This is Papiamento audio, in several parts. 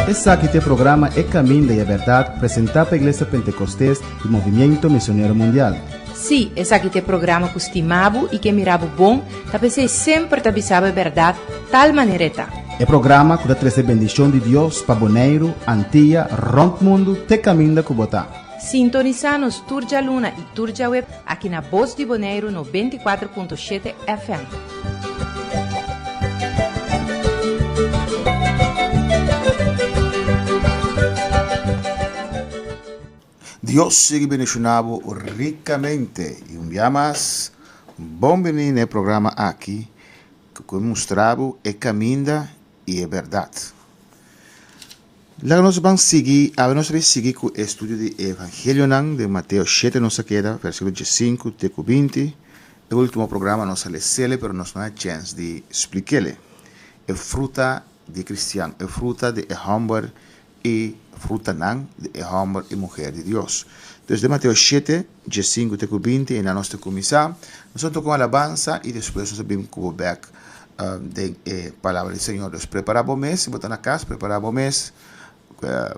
Esaki ta e programa E Caminda y e Berdad presenta pa Iglesia Pentecostes y Movimiento Misionero Mundial. Sí, esaki ta e programa ku stima bo i ke mira bo bon, ta p'esei semper ta bisa bo e bèrdat tal manera e ta. E programa ku ta trese bendishon di Dios pa Boneiru, Antia, rònt mundu te kaminda ku bo ta. Sintonisá nos tur djaluna i tur djaweb aki na Bos di Boneiru 94.7 FM. Dios sigui bendiciona bo ricamente y un bia mas bon bini na e programa aki cu mustra bo e caminda y e berdad. Laga nos ban sigui, awe nos ta bay sigui cu e estudio di e evangelionan den Mateo shete nos a keda versiculo diesinku te cu binti. E ultimo programa nos a lesele pero nos no a chens di splikele. E fruta di cristian, e fruta di e homber e frutanan di e hòmber i muher di Dios. Dus den Mateo shete, diesinku te ku binti, einan nos ta kuminsá. Nos a toka un alabansa i despues nos a bin ku bo bèk den e Palabra di Señor. Dus prepará bo mes, si bo ta na kas, prepará bo mes,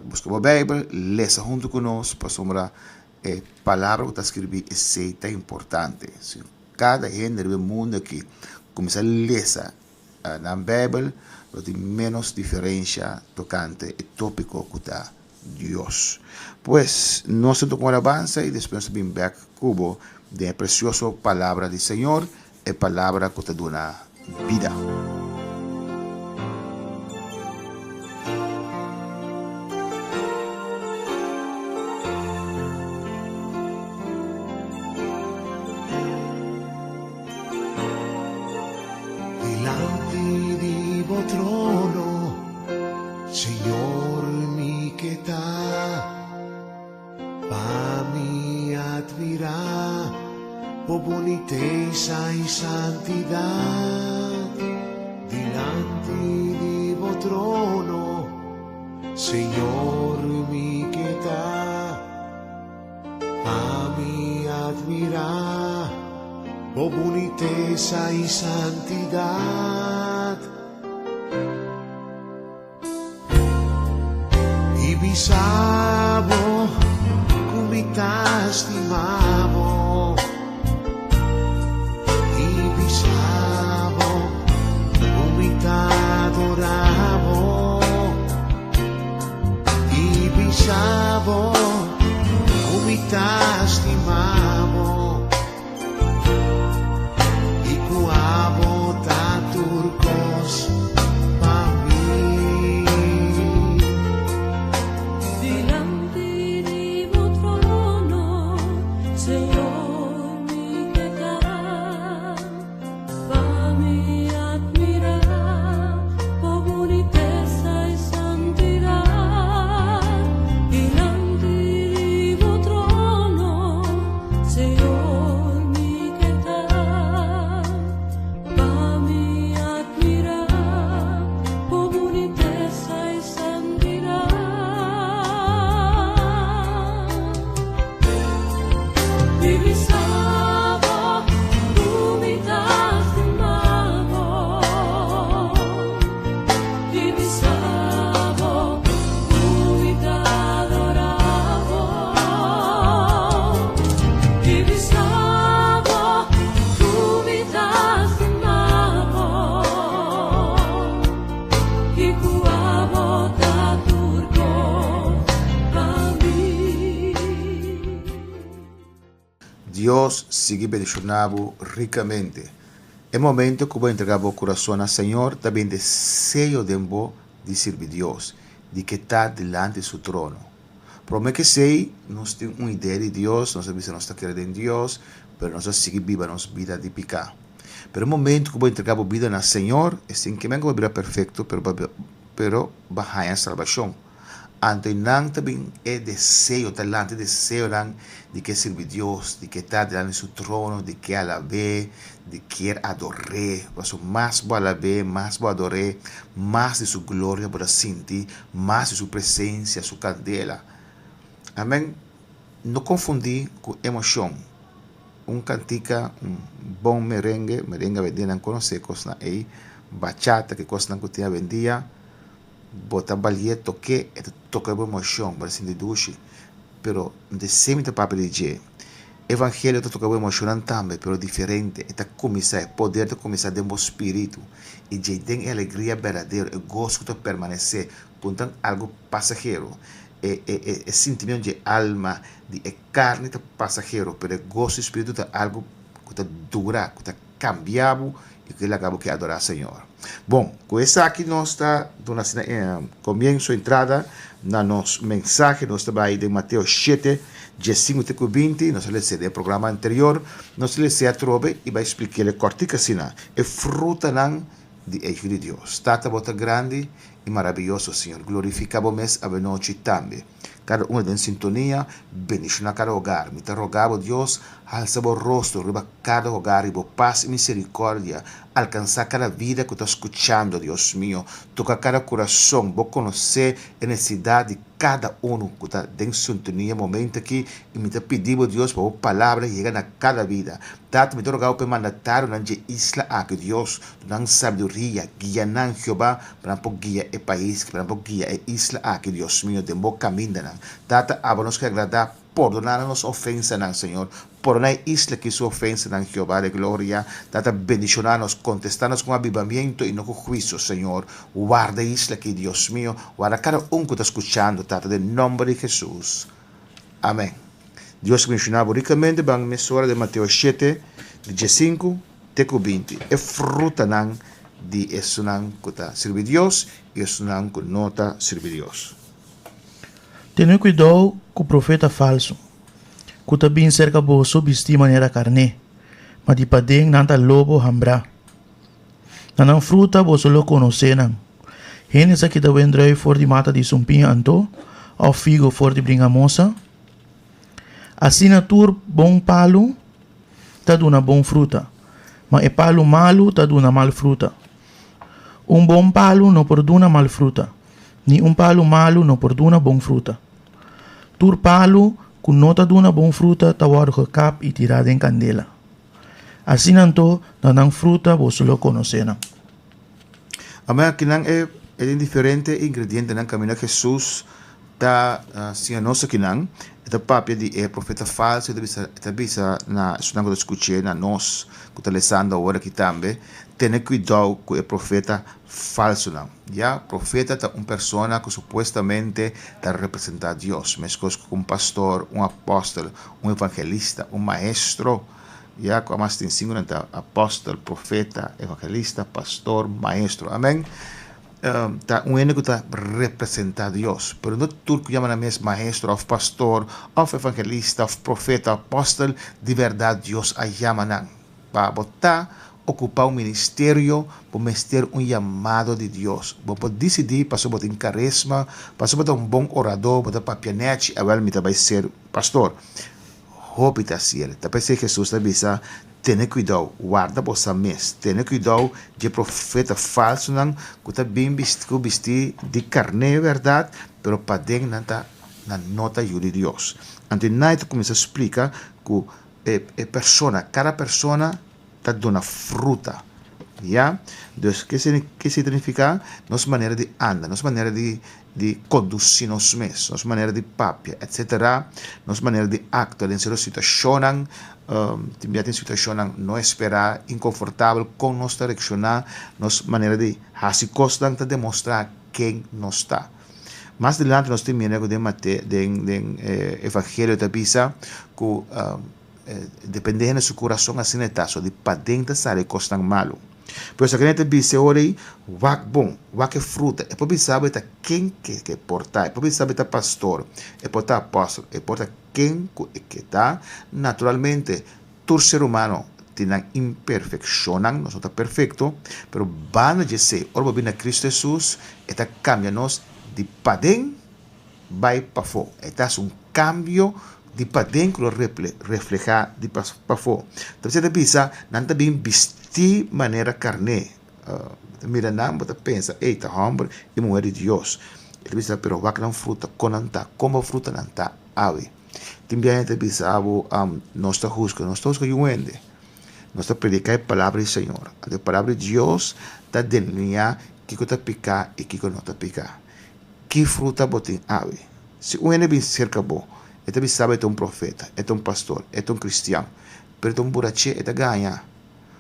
buska bo Beibel, lesa huntu ku nos, pasobra e palabra ku ta skirbí esei ta importante. Si kada hende riba e mundu aki kuminsá lesa Nan Bijbel lo tin ménos diferensha tokante e tópiko ku ta Dios. Pues, nos ta toka un alabansa i despues nos ta bin bèk ku bo den e presioso Palabra di Señor, e Palabra ku ta duna bida. Dilanti di bo trono, Señor, mi ke ta, pa mi admirá bo bunitesa i santidat. Dilanti di bo trono, Señor, mi ke ta. Pa mi admirá bo bunitesa i santidat. I bisa bo ku mi ta stima bo. I bisa bo ku mi ta adorá bo. I bisa bo ku mi ta stima bo i ku abo ta tur kos pa mi. Dilanti di bo trono, Señor, mi ke ta. Pa mi admirá bo bunitesa i santidat dilanti di bo trono, Señor, mi ke ta. Pa mi admirá bo bunitesa i santidat. Dios sigui bendiciona bo ricamente. E momento cu bo entrega bo curason na Señor ta bin deseo den bo di sirbi Dios, di keta dilanti su trono. Prome cu esey nos tin un idea di Dios, nos ta bisa nos ta kere den Dios, pero nos ta sigui biba nos bida di pica. Pero e momento cu bo entrega bo bida na Señor, esey ke men cu bo bira perfecto, pero bo pero bo haña salbacion. Anto nan ta bin e deseo, ta lanta e deseonan di ke sirbi Dios, di ke ta dilanti su trono, di ke alab'é, di kier ador'é. Pasobra mas bo alab'é, mas bo ador'é, mas di su gloria bo ta sinti, mas di su presencia, su candela. Amen. No confundí cu emocion. Un kantika, un bon merengue, merengue awendia nan konosé kosnan ei, bachata, ki kosnan ku tin awendia, bo ta balié tok'é, e ta toka bo emoshon, bo ta sinti dushi, pero no ta esei mi ta papia di dje. Evangelio ta toka bo emoshonnan tambe, pero diferente, e ta kuminsá, e poder ta kuminsá den bo spiritu, i djei den e alegria berdadero, e goso ku ta permanesé, ku no ta algu pasahero, e e e e sintimiento dje alma, di e Karni ta pasahero, pero e goso di spiritu ta algu ku ta dura, ku ta kambia bo i ku ta laga bo ke adorá Señor. Bon, ku esaki nos ta duna asina e komienso, entrada, na nos mensahe. Nos ta bai den Mateo shete, diesinku te ku binti. Nos a lesa den e programa anterior. Nos ta lesa atrobe i bai splik'el kòrtik asina, e frutanan di e Yu di Dios. Tata, bo ta grandi i marabiyoso, Señor. Glorifiká bo mes avenochi tambe. Kada un den sintonia, bendishoná kada hogar. Mi ta roga bo, Dios, halsa bo rostro riba kada hogar i bo pas i miserikòrdia alkansá kada bida ku ta skuchando, Dios mio. Toka kada kurason. Bo konosé e nesesidat di kada unu ku ta den sintonia momento aki i mi ta pidi bo, Dios, pa bo palabra yega na kada bida. Tata, mi ta roga bo pa e mandatarionan dje isla aki, Dios, duna nan sabiduria, guia nan, Jehová, Pa nan por guia e pais, pa nan por guia e isla aki, Dios mio, den bo kamindanan. Tata, abo nos ke agradá, pordoná nan nos ofensanan, Señor. Pordoná e isla aki su ofensanan, Jehová de gloria. Tata, bendishoná nos, kontestá nos ku abibamiento i no ku huisio, Señor. Warda e isla aki, Dios mio. Warda kada un ku ta skuchando, Tata, den nomber di Hesus. Amèn. Dios a bendishoná bo rikamente. Ban mesora den Mateo shete, di diesinku. te ku 20, e frutanan di esunnan ku ta sirbi Dios i esunnan ku no ta sirbi Dios. Tene kuidou ku profeta falsu, ku ta bin serka boso bistí manera karné, ma di paden nan ta lobo hambrá. Na nan fruta boso lo konosé nan. Hende sa kita wendrùi for di mata di sumpiña anto, òf figo for di bringamosa? Asina tur bon palu ta duna bon fruta, ma e palu malu ta duna mal fruta. Un bon palu no por duna mal fruta, ni un palu malu no por duna bon fruta. Tur palu ku no ta duna bon fruta ta wòrdu gekap i tirá den kandela. Asina anto, na nan fruta boso lo konosé nan. Amén, akinan e e tin diferente ingredientenan kaminda Hesus ta siña nos akinan. E ta papia di e profeta falso, e ta bisa e ta bisa na esunnan ku ta skuch'é, na nos ku ta lesando awor aki tambe, tene kuidou ku e profeta falsonan. Ya, profeta ta un persona ku supuestamente ta representá Dios, meskos ku un pastor, un apòstel, un evangelista, un maestro. Ya ku amas tin sinku nan ta apòstel, profeta, evangelista, pastor, maestro. Amèn. Ta un hende ku ta representá Dios. Pero no tur ku yama nan mes maestro òf pastor òf evangelista òf profeta òf apòstel di bèrdat Dios a yama nan. Pa bo ta okupá un ministerio bo mester un yamado di Dios. Bo por disidí pasobra bo tin karisma, pasobra bo ta un bon oradó, bo ta papia nèchi, awèl mi ta bai ser pastor. Hopi ta hasiel. Ta p'esei Hesus ta bisa, Tene kuidou, warda boso mes, tene kuidou dje profeta falsunan ku ta bin ku bistí di karné bèrdat, pero paden nan ta nan no ta yu di Dios. Anto e Nai ta kuminsá splika ku e e persona, kada persona ta duna fruta. Ya? Dus ke ke signifiká? Nos manera di anda, nos manera di di kondusí nos mes, nos manera di papia, etsetera, nos manera di aktua den sierto situashonnan, tin bia tin situashonnan no esperá, inkonfortabel, kon nos ta reakshoná, nos manera di hasi kosnan ta demostrá ken nos ta. Mas dilanti nos tin mira ku den Mate den den e evangelio ta bisa ku depende hende su kurason asina e ta, so di paden ta sali kosnan malu. Pero esaki nan ta bisa e ora ei, Wak bon, wak e fruta. E por bisa bo e ta ken ke ke por ta. E por bisa bo e ta pastor, e por ta apòstel, e por ta ken ku e ke ta. Naturalmente, tur ser humano tin nan imperfekshonnan, nos no ta perfekto, pero banda di esei, ora bo bini na Kristu Hesus, e ta kambia nos di paden bai pafó. E ta hasi un kambio di paden ku lo reflehá di pafó. Ta bisa ta bisa, nan ta bin bistí manera karné. Bo ta mira nan, bo ta pensa, ey, ta hòmber i muhé di Dios. E ta bisa, pero wak nan fruta, kon nan ta? Kon bo fruta nan ta awe? Tin biaha hende ta bisa bo, nos ta husga, nos ta husga yu hende. Nos ta prediká e palabra di Señor. Anto e palabra di Dios ta delineá kiko ta piká i kiko no ta piká. Ki fruta bo tin awe? Si un hende bin serka bo, e ta bisa bo e ta un profeta, e ta un pastor, e ta un kristian, pero e ta un buraché, e ta gaña.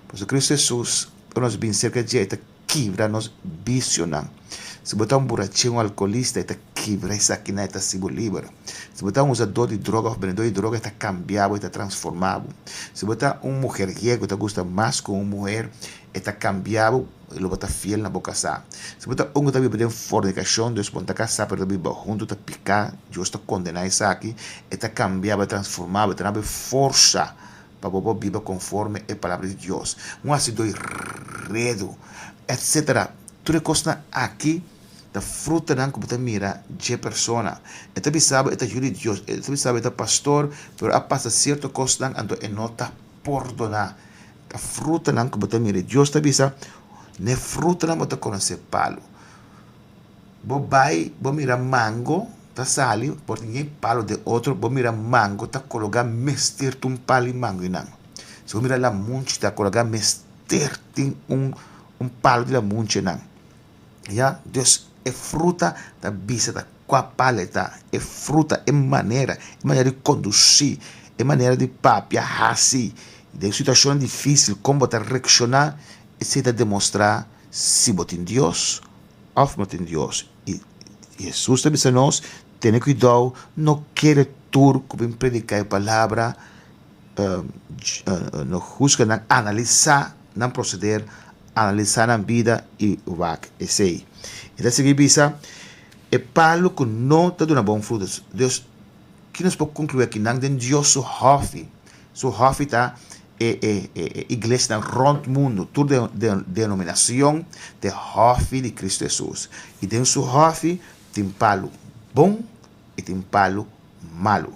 Pasobra Kristu Hesus, ora nos bin serka dje, e ta kibra nos bisionan. Si bo ta un buraché, un alkoholista, e ta kibra esakinan, e ta hasi bo liber. Si bo ta un usadó di droga òf bendedó di droga, e ta kambia bo, e ta transformá bo. Si bo ta un muherye ku ta gusta mas ku un muher, e ta kambia bo, i lo bo ta fiel na bo kasá. Si bo ta un ku ta biba den fornikashon, dus bo no ta kasá pero ta biba huntu, ta piká, Dios ta kondená esaki, e ta kambia bo, e ta transformá bo, e ta duna bo e forsa pa bo por biba konforme e Palabra di Dios. Un hasidó di redu, etsetera. Tur e kosnan aki ta frutanan ku bo ta mira dje persona. E ta bisa bo e ta yu di Dios, e ta bisa bo e ta pastor, pero a pasa sierto kosnan anto e no ta pordoná. Ta frutanan ku bo ta mira. Dios ta bisa, N'e frutanan bo ta konosé palu. Bo bai bo mira mango ta sali por tin yen palo den otro bo mira mango ta kologa mester tin un palo di mango einan. Si bo mira lamunchi ta kologa mester tin un un palo di lamunchi einan. Ya dus e fruta ta bisa ta kua palo e ta e fruta e manera e manera di kondusi e manera di papia hasi den situashon difisil kon bo ta reakshona esei ta demostra si bo tin Dios Of no tin Dios. I Hesus ta bisa nos, Tene kuidou, no kere tur ku bin prediká e palabra, no husga nan, analisá nan proseder, analisá nan bida i wak esei. E ta sigui bisa, E palu ku no ta duna bon fruta. Dios, ki nos por konkluí aki? Nan den Dios su hòfi. Su hòfi ta e e e iglesianan rònt mundu, tur denominashon ta e hòfi di Kristu Hesus. I den su hòfi tin palu bon i tin palu malu.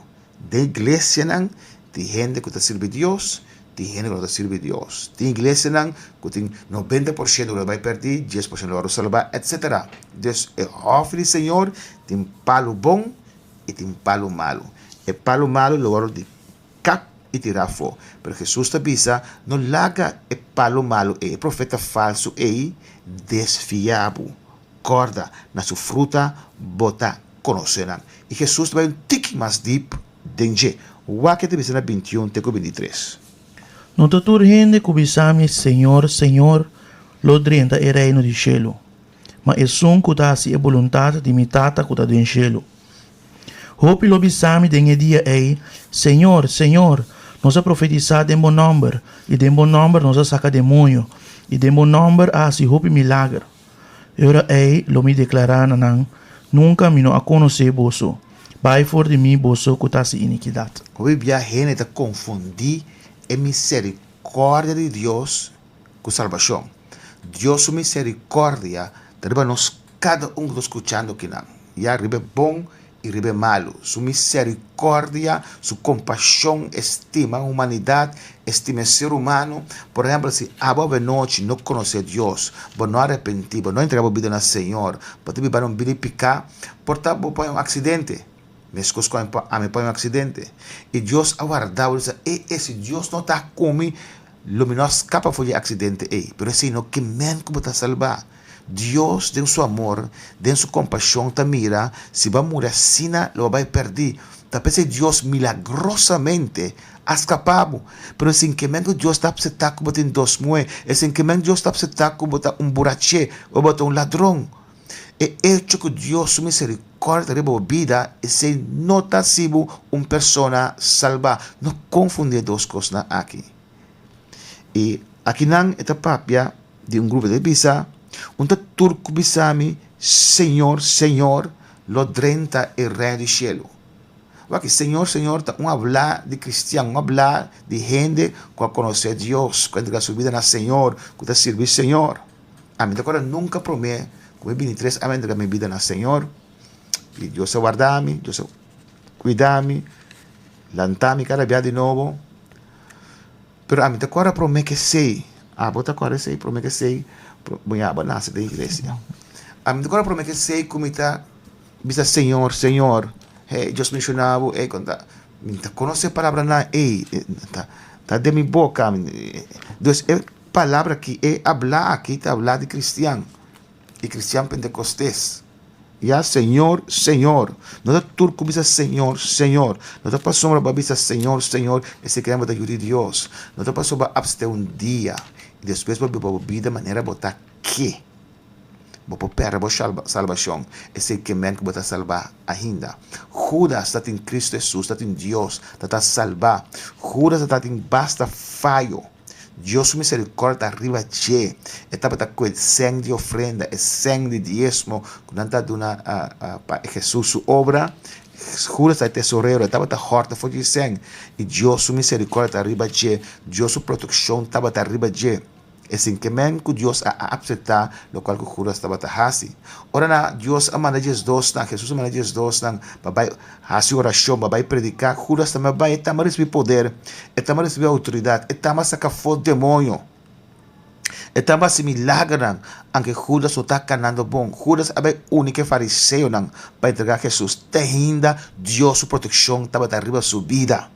Den iglesianan tin hende ku ta sirbi Dios, tin hende ku no ta sirbi Dios. Tin iglesianan ku tin 90% ku ta bai pèrdí, 10% lo wòrdu salbá, etsetera. Dus e hòfi di Señor tin palu bon i tin palu malu. E palu malu lo wòrdu di kap i tirá afó. Pero Hesus ta bisa, No laga e palu malu ei, e profeta falsu ei, desviá bo. Kòrda, na su fruta bo ta konosé nan. I Hesus ta bai un tiki mas dip den dje. Wak e ta bisa na 21 te ku 23. No ta tur hende ku bisa mi, Señor, Señor, lo drenta e Reino di shelu, ma esun ku ta hasi e boluntat di mi Tata ku ta den shelu. Hopi lo bisa mi den e dia ei, Señor, Señor, nos a profetisá den bo nòmber, i den bo nòmber nos a saka demoño, i den bo nòmber a hasi hopi milager. E ora ei lo mi deklará na nan, Nunka mi no a konosé boso. Bai for di mi, boso ku ta hasi inikidat. Hopi bia hende ta konfundí e miserikòrdia di Dios ku salbashon. Dios su miserikòrdia ta riba nos kada un ku ta skuchando kinan. Ya riba e bon i riba e malu. Su misericordia, su compasion, e stima humanidad, e stima e ser humano. Por ehempel, si abo avenochi no conoce Dios, bo no arepenti, bo no entrega bo bida na Señor, bo ta biba na un bida di pica, por ta bo por haña un accidente, mescos cu ami por haña un accidente. I Dios a warda bo, bisa, e, e, si Dios no ta cu mi, lo mi no a scapa for di e accidente ey. Pero esey no kimen cu bo ta salba. Dios den su amor, den su kompashon ta mira si bo a muri asina lo bo bai pèrdí. Ta p'esei Dios milagrosamente a skapá bo. Pero sin ke men ku Dios ta apseptá ku bo tin dos muhé, e sin ke men Dios ta apseptá ku bo ta un buraché o bo ta un ladron. E echo ku Dios su miserikòrdia ta riba bo bida, esei no ta hasi bo un persona salbá. No konfundí e dos kosnan aki. I akinan e ta papia di un grupo, e ta bisa, Un ta tur ku bisa mi, Señor, Señor, lo drenta e Reino di shelu. Wak, Señor, Señor ta un hablá di kristian, un hablá di hende ku a konosé Dios, ku a entrega su bida na Señor, ku ta sirbi Señor. Ami ta kòrda nunka promé ku mi bini tres ami a entrega mi bida na Señor, i Dios a warda mi, Dios a kuida mi, lanta mi kada bia di nobo. Pero ami ta kòrda promé ke esei, abo ta kòrda esei promé ke esei, bo ya bo nase den iglesia. Ami ta kòrda promé ke esei ku mi ta bisa Señor, Señor, hey, Dios menshoná bo, hey, konta. Mi ta konosé palabranan ei, ta ta den mi boka. Dus e palabra aki, e abla aki ta abla di kristian, di kristian pentekostes. Ya, Señor, Señor. No ta tur ku bisa Señor, Señor. No ta pasobra bo a bisa Señor, Señor, esei keda bo ta yu di Dios. No ta pasobra bo a abstè un dia i despues bo biba bo bida manera bo ta ke. Bo por pèrdè bo salbashon. Esei ke men ku bo ta salbá ainda. Hudas ta tin Kristu Hesus, ta tin Dios, ta ta salbá. Hudas ta tin basta fayo. Dios su miserikòrdia ta riba dje. E tabata ku e sèn di ofrenda, e sèn di diesmo ku nan ta duna pa Hesus su obra. Hudas ta e tesorero, e tabata hòrta for di e sèn. I Dios su miserikòrdia ta riba dje. Dios su protekshon tabata riba dje. E sinkemen ku Dios a apseptá lokual ku Judas tabata hasi. Ora na Dios a manda diesdosnan, Hesus a manda diesdosnan pa bai hasi orashon, pa bai prediká, Judas tambe a bai, e tambe a risibí poder, e tambe a risibí outoridat, e tambe a saka for demoño, e tambe a hasi milagernan, anke Judas no ta kanando bon. Judas a bai uni ku e fariseonan pa entregá Hesus. Te ainda Dios su protekshon tabata riba su bida.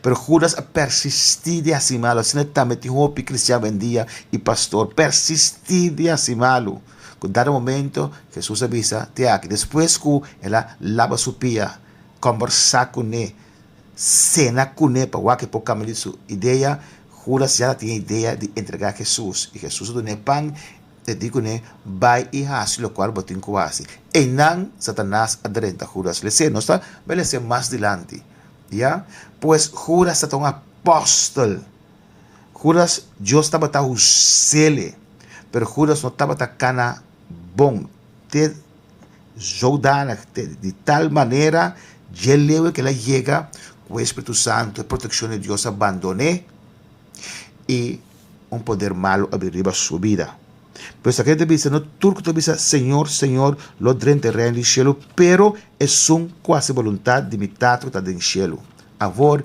Pero Judas a persistí di hasi malu. Asina tambe tin hopi kristian awendia i pastor persistí di hasi malu. Ku dado momento Hesus a bisa te aki, despues ku el a laba su pia, kòmbersá kuné, sena kuné pa wak e por kambia di su idea, Judas ya ta tin e idea di entregá Hesus. I Hesus a dun'é pan, e di kuné, Bai i hasi lokual bo tin ku hasi. Einan Satanas a drenta Judas. Les'é, nos ta bai les'é mas dilanti. Ya, pues Judas ta un apòstel. Judas, Dios tabata us'é, pero Judas no tabata kana bon. Te zodanig, te di tal manera dje lewe ku el a yega ku e Spiritu Santu, e protekshon di Dios a bandon'é i un poder malu a bini riba su bida. Pues aki ta bisa, no tur ku ta bisa, Señor, Señor, lo drenta e Reino di shelu, pero esun ku hasi boluntat di mi Tata ku ta den shelu. Awor,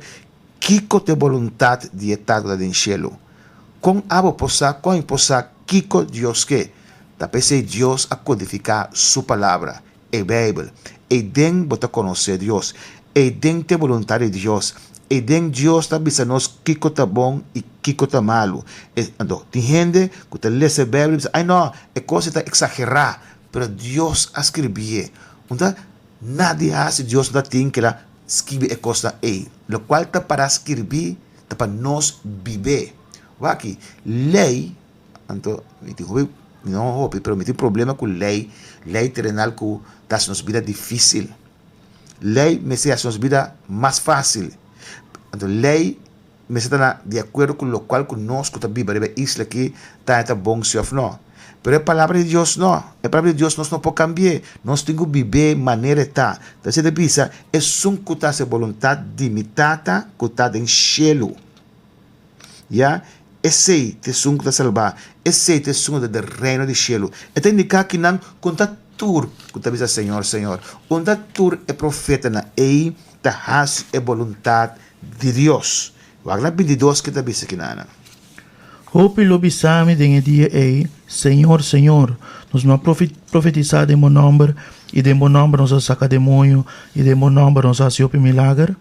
kiko ta e boluntat di e Tata ku ta den shelu? Kon abo por sa, kon mi por sa kiko Dios ke? Ta p'esei Dios a kodifiká Su Palabra, e Beibel. Eiden bo ta konosé Dios. Eiden ta e boluntat di Dios. Eiden Dios ta bisa nos kiko ta bon i kiko ta malu. E, anto, tin hende ku ta lesa e Beibel i bisa, Ai no, e kos ei ta eksagerá. Pero Dios a skirbié. Unda nadie hasi Dios no ta tin kila skibi e kosnan ei. Lokual ta pará skirbí ta pa nos bib'é. Wak-ki, lei Anto mi tin hopi, mi no hopi, pero mi tin problema ku lei, lei terenal ku ta hasi nos bida difísil. Lei mester hasi nos bida mas fásil. Anto lei mester ta na di akuerdo ku lokual ku nos ku ta biba riba e isla aki ta haña ta bon si òf no. Pero e palabra di Dios no. E palabra di Dios nos no por kambi'é. Nos tin ku bib'é manera e ta. Ta esei ta bisa, Esun ku ta hasi e boluntat di mi Tata ku ta den shelu. Ya, esei ta esun ku ta salbá, esei ta esun ku ta den Reino di shelu. E ta indiká kinan ku no ta tur ku ta bisa Señor, Señor. Un ta tur e profetanan ei ta hasi e boluntat di Dios. Wak na bintidos ke ta bisa kinanan. Hopi lo bisa mi den e dia ei, Señor, Señor, nos no a profetisá den bo nòmber, i den bo nòmber nos a saka demoño, i den bo nòmber nos a hasi hopi milager?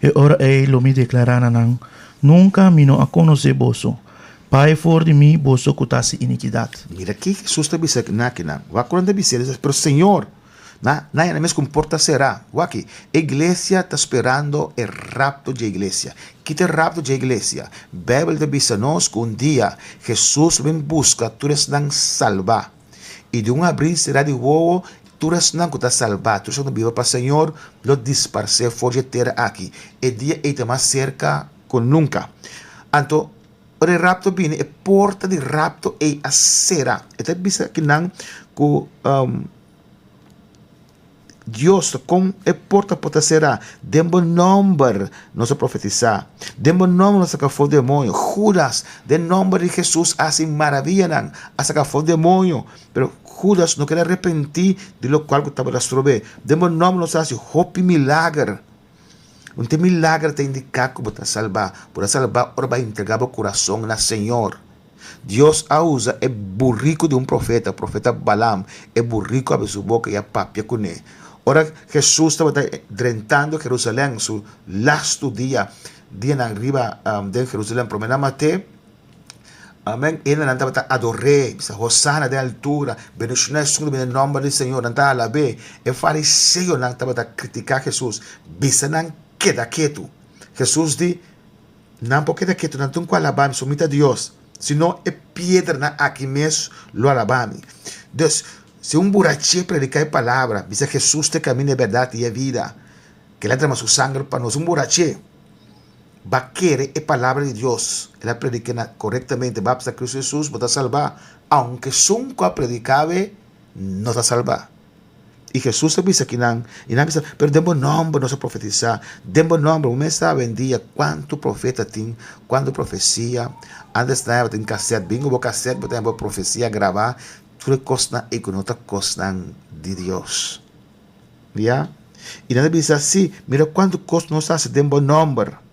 E ora ei lo mi deklará na nan, Nunka mi no a konosé boso. Bai for di mi, boso ku ta hasi inikidat. Mira ki Hesus ta bisa na kinan. Wak ku nan ta bisa, el a bisa, Pero Señor, na nan e mes ku porta será. Wak ki, e iglesia ta sperando e rapto dje iglesia. Ki ta e rapto dje iglesia? Beibel ta bisa nos ku un dia Hesus lo bin buska tur esnan salbá. I di un abrí será di wowo, tur esnan ku ta salbá, tur esnan ku ta biba pa Señor, lo disparsé for dje tera aki. E dia ei ta mas serka ku nunka. Anto, ora e rapto bini, e porta di rapto ei a sera. E ta bisa kinan ku Dios, kon e porta por ta será? Den bo nòmber nos a profetisá, den bo nòmber nos a saka afó demoño. Judas, den nòmber di Hesus a hasi maravianan, a saka afó demoño. Pero Judas no kere arepentí di lokual ku tabata strob'é. Den bo nòmber nos a hasi hopi milager. Un te milager ta indiká ku bo ta salbá. Bo ta salbá ora bo a entregá bo kurason na Señor. Dios a usa e buriku di un profeta, profeta Balaam. E buriku a abri su boka i a papia kuné. Ora Jesus tabata drentando Jerusalem, su lastu dia, dianan riba den Jerusalem, prome nan mat'é, amen, hendenan tabata ador'é, bisa, Hosana den altura, bendishoná esun ku ta bini den nòmber di Señor, nan ta alab'é. E fariseonan tabata kritiká Jesus, bisa nan keda ketu. Jesus di, Nan por keda ketu, nan tin ku alabá mi, so mi ta Dios. Si no, e piedranan aki mes lo alabá mi. Dus, si un buraché prediká e palabra, bisa Jesus ta e kaminda, e bèrdat i e vida, ku el a drama su sanger pa nos, un buraché ba kere e palabra di Dios, el a prediká na korektamente, ba bisa Kristu Jesus, bo ta salbá, aunke esun ku a prediká awe no ta salbá. I Hesus a bisa kinan, i nan a bisa, Pero den bo nòmber nos a profetisá, den bo nòmber, bo mes sa awendia kuantu profeta tin, kuantu profesia, ántes nan tabatin kasèt, bin ku bo kasèt bo ta haña bo profesia grabá, tur e kosnan ei ku no ta kosnan di Dios. Ya? I nan ta bisa, Sí, mira kuantu kos nos a hasi den bo nòmber.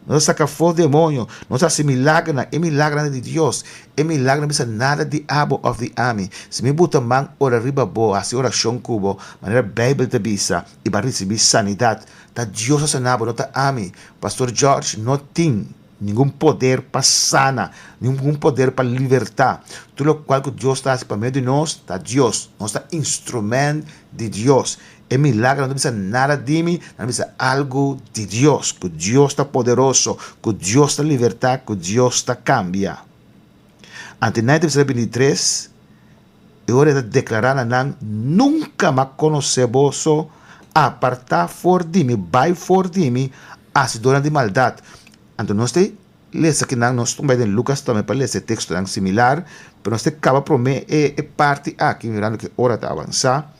Nos a saka afó demoño, nos a hasi milagernan, e milagernan ta di Dios, e milagernan no bisa nada di abo òf di ami. Si mi buta man ora riba bo, hasi orashon ku bo, manera Beibel ta bisa, i bo a risibí sanidat, ta Dios a sana bo, no ta ami. Pastor George no tin ningun poder pa sana, ningun poder pa libertá. Tur lokual ku Dios ta hasi pa medio di nos, ta Dios. Nos ta instrument di Dios. E milagro no ta bisa nada di mi, nan ta bisa algu di Dios, ku Dios ta poderoso, ku Dios ta libertá, ku Dios ta kambia. Anto nan ta bisa na 23, e ora e ta deklará na nan, Nunka m'a konosé boso, apartá for di mi, bai for di mi, hasidónan di maldat. Anto nos ta lesa kinan, nos ta bai den Lukas tambe pa lesa e tekstonan similar, pero nos ta kaba promé e parti aki, mirando ku e ora ta avansá.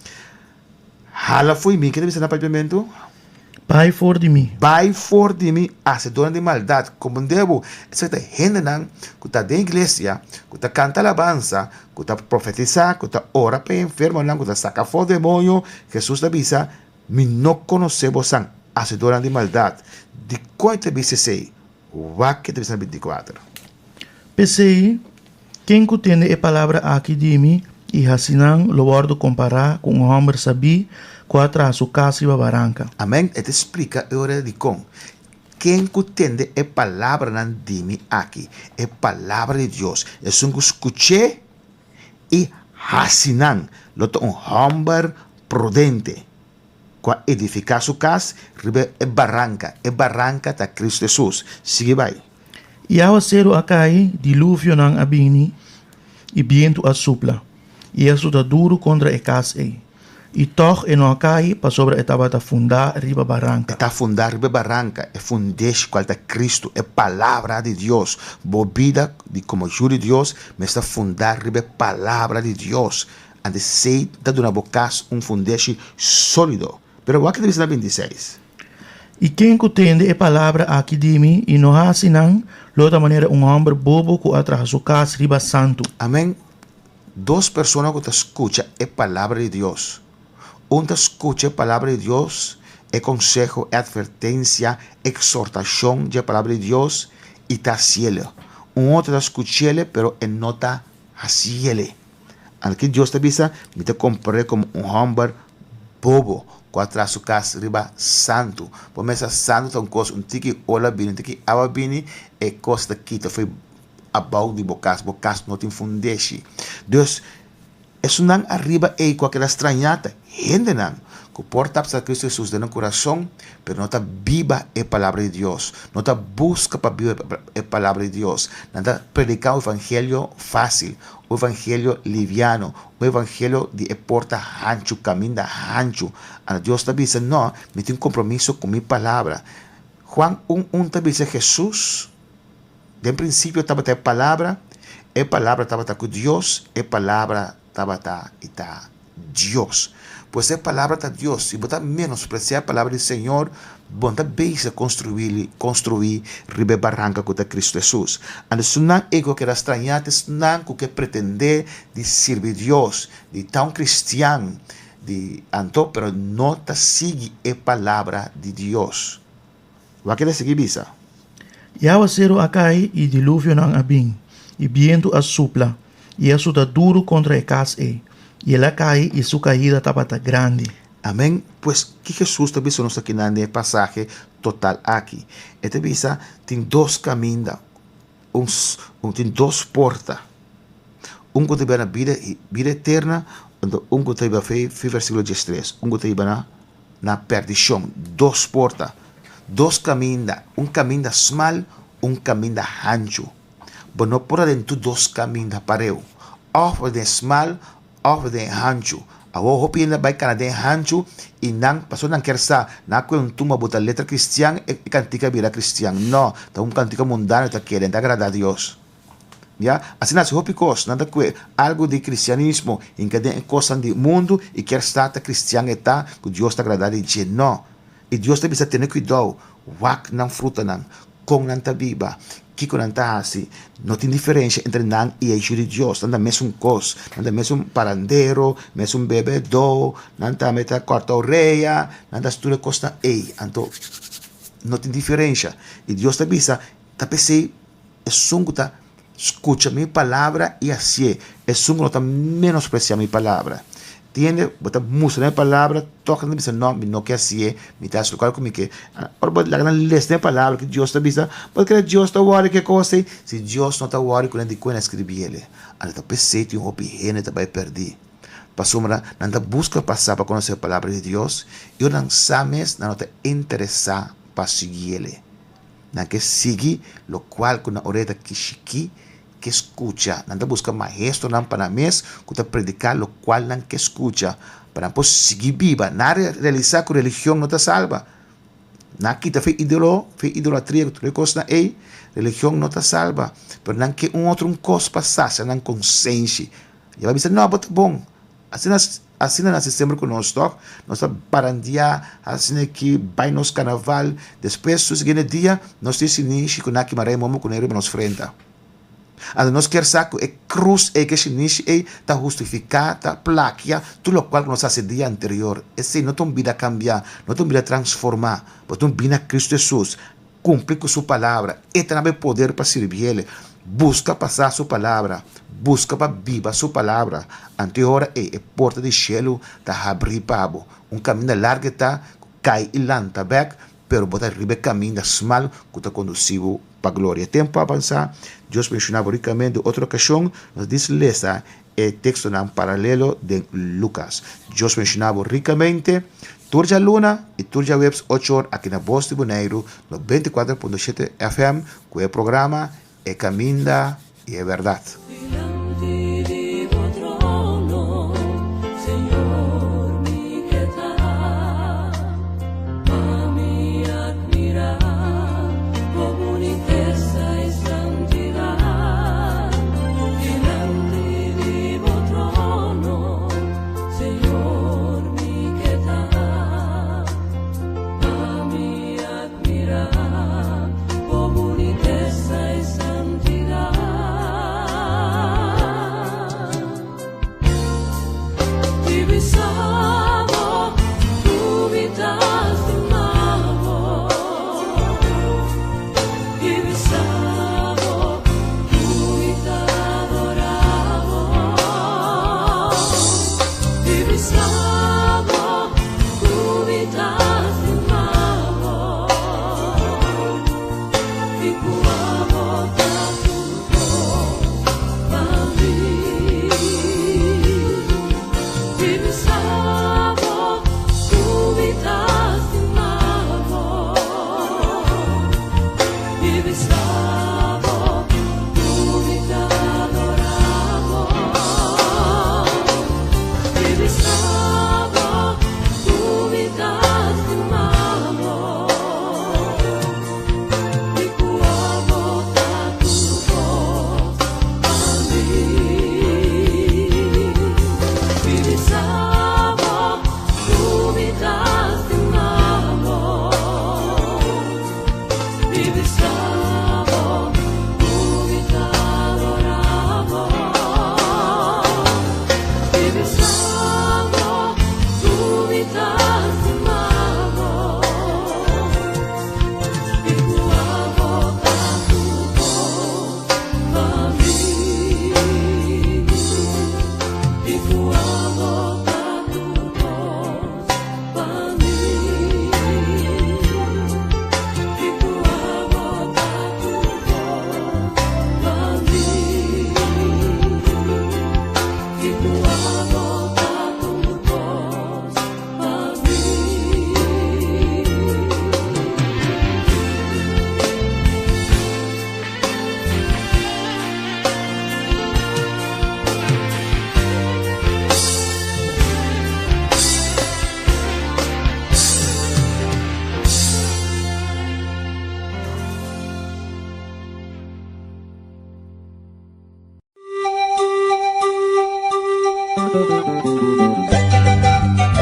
Hala fo'i mi, ke ta bisa na papiamentu? Bai for di mi. Bai for di mi, hasedónan di maldat. Komprendé bo, esaki ta hendenan ku ta den iglesia, ku ta kanta alabansa, ku ta profetisá, ku ta ora pa e enfermonan, ku ta saka afó demoño. Hesus ta bisa, Mi no konosé bosan, hasedónan di maldat. Dikon e ta bisa esei? Wak ke ta bisa na 24. P'esei, ken ku tende e palabra aki di mi i hasi nan lo wòrdu kompará ku un hòmber sabí ku a traha su kas riba baranka. Amèn. E ta splika e ora dikon. Ken ku tende e palabranan di mi aki, e palabra di Dios, esun ku skuch'é i hasi nan, lo ta un hòmber prudente. Ku a edifiká su kas riba e baranka. E baranka ta Kristu Hesus. Sigui bai. I awaseru a kai, diluvionan a bini, i bientu a supla, i a suta duru kontra e kas ei. I tòg e no a kai, pasobra e tabata fundá riba baranka. E ta fundá riba e baranka, e fundeshi kual ta Kristu, e Palabra di Dios. Bo bida di komo yu di Dios mester fundá riba e Palabra di Dios. Antes esei ta duna bo kas un fundeshi sólido. Pero wak ta bisa na 26. I ken ku tende e palabra aki di mi i no hasi nan, lo ta manera un hòmber bobo ku a traha su kas riba santu. Amen. Dos persona ku ta skucha e palabra di Dios. Un ta skucha e palabra di Dios, e konseho, e atvertensia, eksortashon dje palabra di Dios i ta hasiel. Un otro ta skuch'el pero e no ta hasiel. Anto Dios ta bisa, Mi ta kompar'é komo un hòmber bobo ku a traha su kas riba santu. Bo mester sa santu ta un kos, un tiki ola bini, un tiki awa bini, e kos ta kita fo'i abou di bo kas. Bo kas no tin fundeshi. Dus, esunnan ariba ei ku a keda strañá ta hendenan ku por ta apsá Kristu Hesus den nan kurason, pero no ta biba e Palabra di Dios, no ta buska pa biba e Palabra di Dios. Nan ta prediká un evangelio fásil, Un evangelio liviano, un evangelio di e porta hanchu, kaminda hanchu. Anto Dios ta bisa, No, mi tin kompromiso ku mi palabra. Juan un un ta bisa Hesus, Den prinsipio tabata e Palabra, e Palabra tabata ku Dios, e Palabra tabata i ta Dios. Pues e Palabra ta Dios. Si bo ta menospresiá e Palabra di Señor, bo no ta bezig konstruí konstruí riba e baranka ku ta Kristu Hesus. Anto esunnan ei ku a keda strañá ta esnan ku ke pretendé di sirbi Dios, di ta un kristian, di anto pero no ta sigui e Palabra di Dios. Wak el a sigui bisa. I awaseru a kai i diluvionan a bin, i bientu a supla, i a suta duru kontra e kas ei, i el a kai i su kaida tabata grandi. Amèn. Pues, ki Hesus ta bisa nos akinan den e pasahe total aki? E ta bisa, tin dos kaminda, un, un tin dos porta. Un ku ta hiba na bida, bida eterna, anto un ku ta hiba fe, fe versíkulo diestres, un ku ta hiba na na perdishon. Dos porta, dos kaminda, un kaminda smal, un kaminda hanchu. Bo no por a den tur dos kaminda pareu, òf den smal òf den hanchu. Awor hopi hende a bai kana den hanchu i nan, pasobra nan kier sa, nan a kohe un tumba bo ta letra kristian, e kantika bira kristian. No, ta un kantika mundano ta keda, e ta agrada Dios. Ya, asina hasi hopi kos, nan ta kohe algu di kristianismo hinka den e kosnan di mundu i kier sa ta kristian e ta, ku Dios ta agrada di dje. No. I Dios ta bisa tene kuidou, wak nan frutanan, kon nan ta biba, kiko nan ta hasi. No tin diferensha entre nan i e yu di Dios, nan ta mesun kos, nan ta mesun parandero, mesun bebedó, nan tambe ta kòrta orea, nan ta hasi tur e kosnan ei. Anto no tin diferensha. I Dios ta bisa, ta p'esei esun ku ta skucha mi palabra i hasié, esun ku no ta menospresiá mi palabra. Tiende, bo ta mustra nan e palabra, tòg nan ta bisa, No, mi no ke hasié, mi ta hasi lokual ku mi ke. Ora bo laga nan lesa den e palabra ku Dios ta bisa, bo ta kere Dios ta wòri ku e kos ei? Si Dios no ta wòri ku nan, dikon el a skribi el? Anto ta p'esei tin hopi hende ta bai pèrdí, pasobra nan ta buska pa sa pa konosé e palabra di Dios, i ora nan sa mes, nan no ta interesá pa sigui el. Nan ke sigui lokual ku nan orea ta kishikí ke skucha. Nan ta buska maestronan pa nan mes ku ta prediká lokual nan ke skucha pa nan por sigui biba. Nan a realisá ku religion no ta salba. Nan a kita fe idolo, fe idolatria ku tur e kosnan ei. Religion no ta salba. Pero nan ke un otro un kos pa sasia nan konsenshi. I a bai bisa, No, bo ta bon. Asina, asina nan hasi semper ku nos tòg. Nos ta barandiá, asina aki, bai nos karnaval. Despues, su siguiente dia, nos tin shinishi ku nan a kima rei momo ku nan riba nos frenta. Anto nos kier sa ku e krus ei, ku e shinishi ei, ta hustifiká, ta plakia tur lokual ku nos a hasi dia anterior. Esei no ta un bida kambiá, no ta un bida transformá. Bo ta un bini na Kristu Hesus, Kumpli ku su palabra. E ta na bo e poder pa sirbiel. Buska pa sa su palabra. Buska pa biba su palabra. Anto e ora ei e porta di shelu ta habrí pa bo. Un kaminda largu e ta, ku kai i lanta bèk, pero bo ta riba e kaminda smal ku ta kondusí bo pa gloria. Tempu a avansá, Dios menshoná bo rikamente. Otro okashon, nos dis lesa e tekstonan paralelo den Lukas. Dios menshoná bo rikamente. Tur djaluna i tur djaweps ocho or aki na Bos di Boneiru 94.7 FM ku e programa E Kaminda i e Bèrdat. Dilanti di bo trono, Señor, mi ke ta, pa mi admirá bo bunitesa i santidat. Dilanti di bo trono, Señor, mi ke ta, pa mi admirá bo bunitesa i santidat.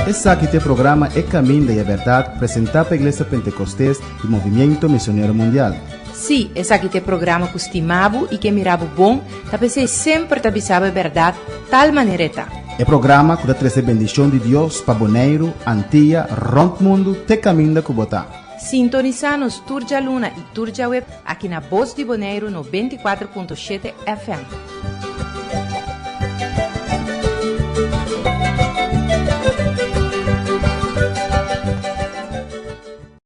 Esaki ta e programa E Caminda y e Berdad, presenta pa Iglesia Pentecostes y Movimiento Misionero Mundial. Si, esaki ta e programa ku stima bo i ke mira bo bon, ta p'esei semper ta bisa bo e bèrdat tal manera e ta. E programa ku ta trese bendishon di Dios pa Boneiru, Antia, rònt mundu te kaminda ku bo ta. Sintonisá nos tur djaluna i tur djaweps aki na Bos di Boneiru 94.7 FM.